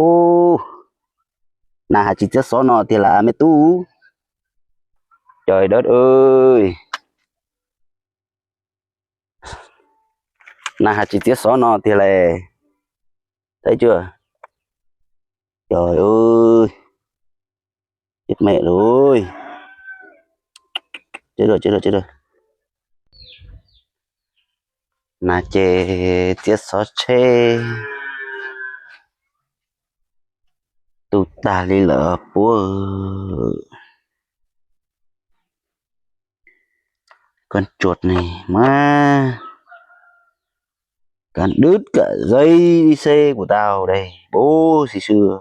Ub, nas has tsis txiab xov no tiag las me tub. Cov dawb, nas has tsis txiab xov no tiag las. Saib tsuas, cov, ib me lus, nas ces txiab xov tsheb tu tag li lawm puab. Con chuột này mà, cắn đứt cả dây đi xe của tao đây, bố xì xưa.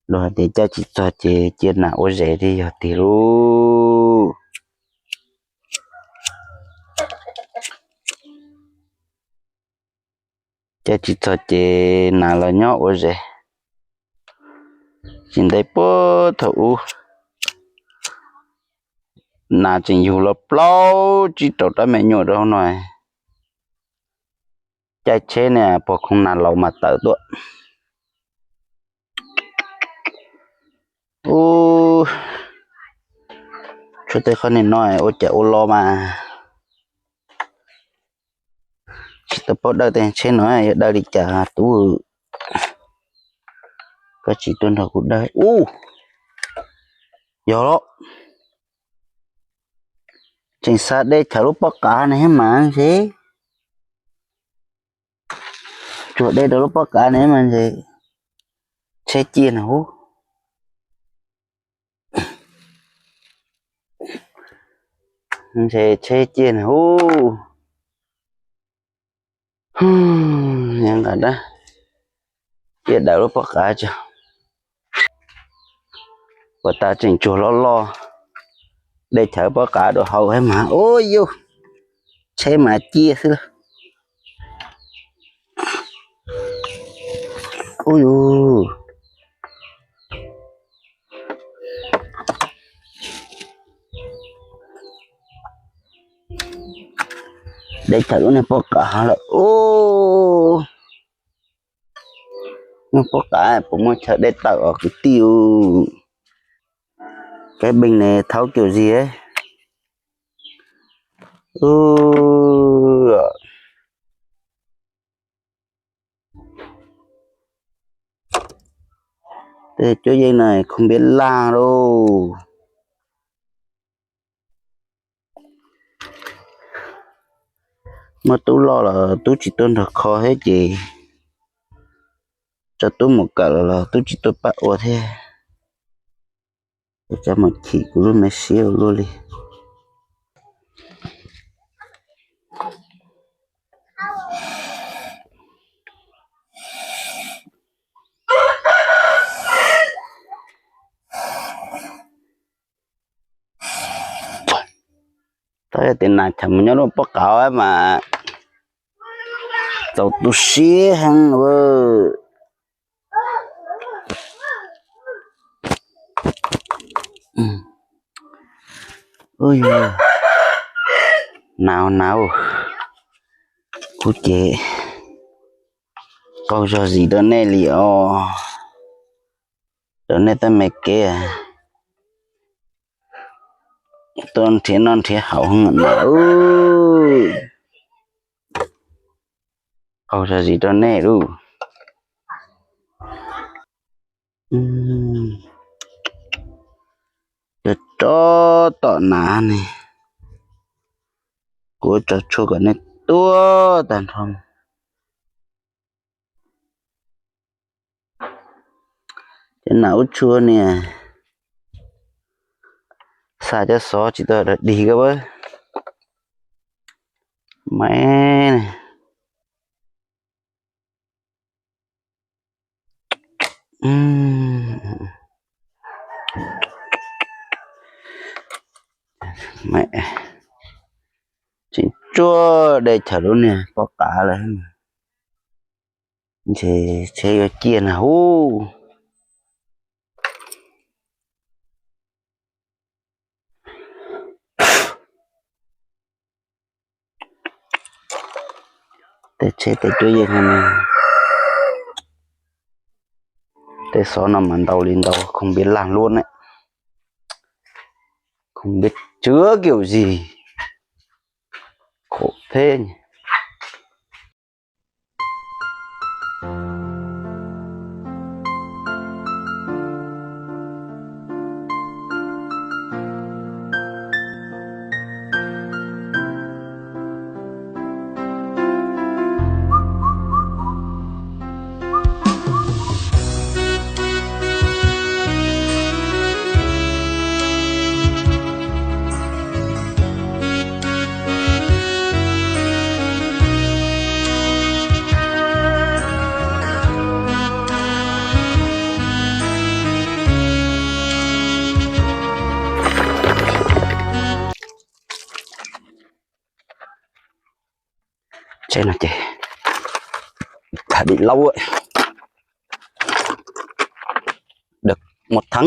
Luag hais tias caij tsis txog ces cia nas ua zes li yog tiag lauj. Caij tsis txog ces nas los nyob ua zes. Tsis ntev puag thaum ub, nas tseem yug los plaub tsib rau rab me nyuam rau hauv no. Caij tsheb ne pog khoo nas laus mas tawm tuaj. Ub, tshuav tej qhov niag no ua cas ua los mas tsis tau paub dawj tej tsheb no yog dawj li cas tub. Koj tsis tuaj nrog kuv dawj ub. Yog los, tseem xa de chaws lub pob qav ne mas ntshe, tsuas de rau lub pob qav ne mas ntshe tsheb ciaj na hub. Ntshe tsheb ciaj na hub. Nqa dab, cia daws lub pob qav tso. Puas tas tseem tsuag loj loj, de chaws pob qav dua hauv thiab mas ub yus, tsheb mas ciaj xwb lauj. Ub yus, de chaws lub niag pob qav lawm ub. Muaj pob qav puas muaj chaw de tawm os kwv tij. Cái bình này tháo kiểu gì ấy. Ub, tej cuab yeej no không biết làm đâu. Muaj tub loj los tub tsis tuaj nrog kho thiab ces tso tub mus kawm los los tub tsis tuaj pab ua thiab. Cov mus chim kuv lub me siab ua luaj li. Txhob yog tias nas chaws mus nyob lub pob qav mas txaus tu siab heev. Nau nau, kuv ces qaug zog zis rau nej li os, rau nej tej me kev tuaj nrhiav noj nrhiav haus na. Qaug zog zis rau nej lauj. Rov tom nav ne, kuv tso tshuaj kom nej tuaj tag nrho. Cov nas ub tshua niag, xa cov xov tsis tau dig koj. Mas tseem tsuaj de chaws lub niag pob qav lawm. Ntshe tsheb yuav ciaj na hub. Tej tsheb tej cuab yeej no, Tej xov no mas ntau li ntau, không biết làm luôn đấy. Không biết chứa kiểu gì. Khổ thế nhỉ. Tsheb no ces thaj dim laub, đợt một tháng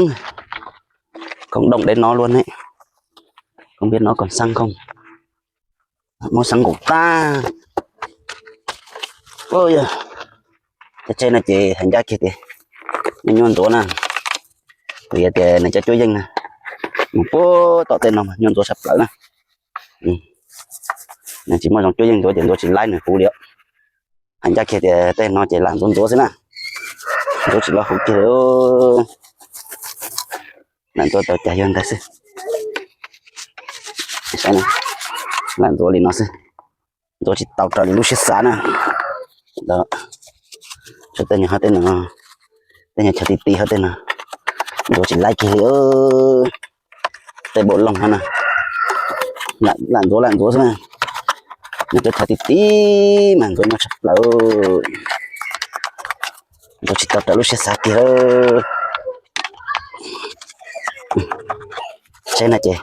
không động đến nó luôn ấy. Không biết nó còn xăng không. Muab xeeb nkaus tag. Cov tsheb no ces hais ncaj kiag tias nyuaj ntxuav na, vim tias nws cov cuab yeej na, mus puag tom tej no mas nyuaj ntxuav sab plaws na. Nws tsis muaj zoo cuab yeej ntxuav ces ntxuav tsis laib nws huv li. Hais ncaj kiag tias tej no ces lam ntxuav ntxuav xwb na, ntxuav tsis loj huv kiag li. Lam ntxuav tau cas yog ntawd xwb. Saib, lam ntxuav li no xwb, ntxuav tsis tau raws li lub siab xav na. Tej nyuag hov tej no, tej nyuag chaw ti ti hov tej no, ntxuav tsis laib kiag li. Tej npaum loog hov na, lam ntxuav lam ntxuav xwb na. Nws cov chaw ti ti mas ntxuav nyuaj tshaj plaws, ntxuav tsis tau raws lub siab xav kiag. Tsheb no ces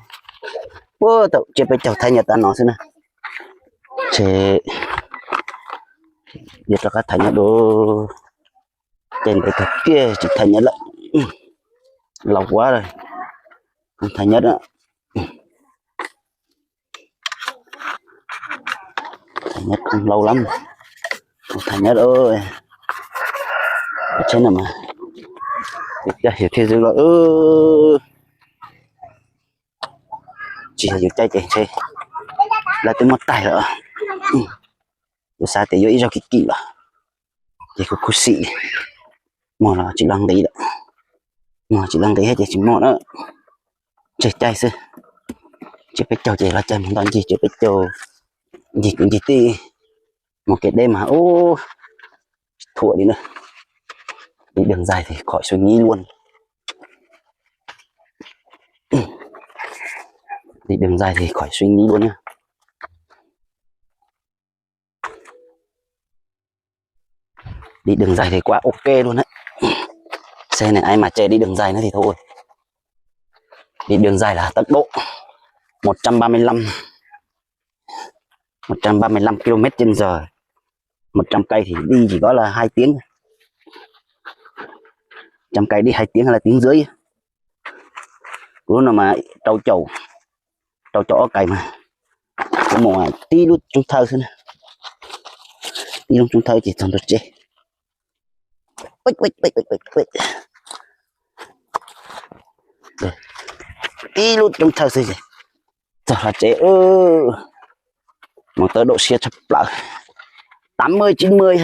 puag thaum tsiab peb caug thaiv nyiaj tas no xwb na. Ces yuav rov qab thaiv nyiaj dua, ces ntev kawg kiag tsis thaiv nyiaj lawm. Laus ua lawm, thaiv nyiaj, thaiv nyiaj laus lawm, thaiv nyiaj. Tsheb no mas yog yus thiaj zwb los, tsis yog yus caij ces ntshe lawv twb muab taig lawm. Yus xav tias yuav ib zaug kim kim los ces kuj khuv xim li. Muag los tsis loj nqis lawm, muag tsis loj nqis thiab ces tsis muag na. Tseg caij xwb. Tsiab peb caug ces los caij mus nto ncig, tsiab peb caug ncig kwv ncig tij, mus kev deb mas ub, tsis thuam li na. Đi đường dài thì khỏi suy nghĩ luôn. Đi đường dài thì khỏi suy nghĩ luôn nhá. Đi đường dài thì quá ok luôn đấy. Xe này ai mà chạy đi đường dài nữa thì thôi. Đi đường dài là tốc độ một trăm ba mươi lăm, một trăm ba mươi lăm ki-lô-mét trên giờ. Một trăm cây thì đi chỉ có là hai tiếng. Trăm cây đi hai tiếng hay là tiếng rưỡi. Kuv lub no mas rau caum, rau caum ob cais mas kuv mus tib lub tsoob thawj xwb na. Tib lub tsoob thawj ces txog ntua tsev. Tib lub tsoob thawj xwb ces txog hlo tsev. Mus tawm dawm siab tshaj plaws. Tám mươi chín mươi,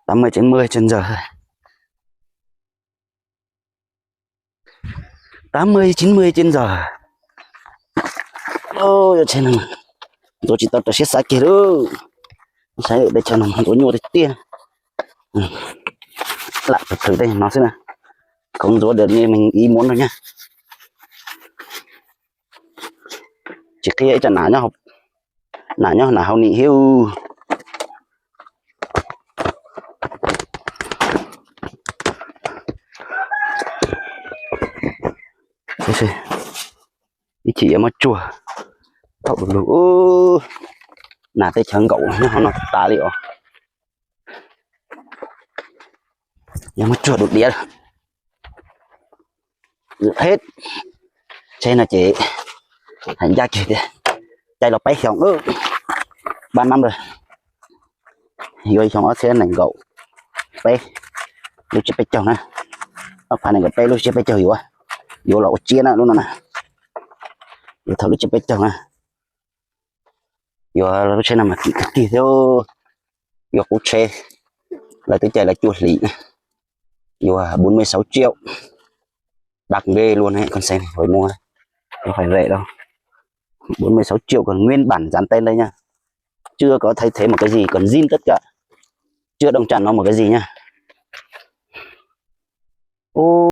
tám mươi chín mươi trên giờ. Tám mươi chín mươi trên giờ. Ntxuav tsheb no, ntxuav tsis tau raws siab xav kiag li. Saib tej chaw no ntxuav nyuaj tiag tiag. Lam thwm thwm tej no xwb na. Không ntxuav được như mình ý muốn đâu nha. Tsis qhia ib tsam nam nyob, nam nyob nam hauv nim thiab. Ib chim yuav muab tsuag thaum lug, nas tej chaw nkaum nyob hauv no tas li os. Yuav muab tsuag dua diav. Tsheb no ces hais ncaj kiag tias caij los peb xyoos, ba năm rồi, yuav xyoo ob txhiab nees nkaum, peb, lub tsiab peb caug na. Ob phav nees nkaum peb, lub tsiab peb caug yuav, yuav los ua tsiab na lub no na. Yuav thaum lub tsiab peb caug na. Yuav lub tsheb no mas kim kawg kiag thiab. Yuav qub tsheb, lawv twb cais lawv cuaj hlis, yuav bốn mươi sáu triệu. Đặc biệt luôn, con xe này phải mua, không phải rẻ đâu. Bốn mươi sáu triệu còn nguyên bản dán tên đây nha. Chưa có thay thế một cái gì, còn zin tất cả. Chưa động chạm nó một cái gì nha. Ú,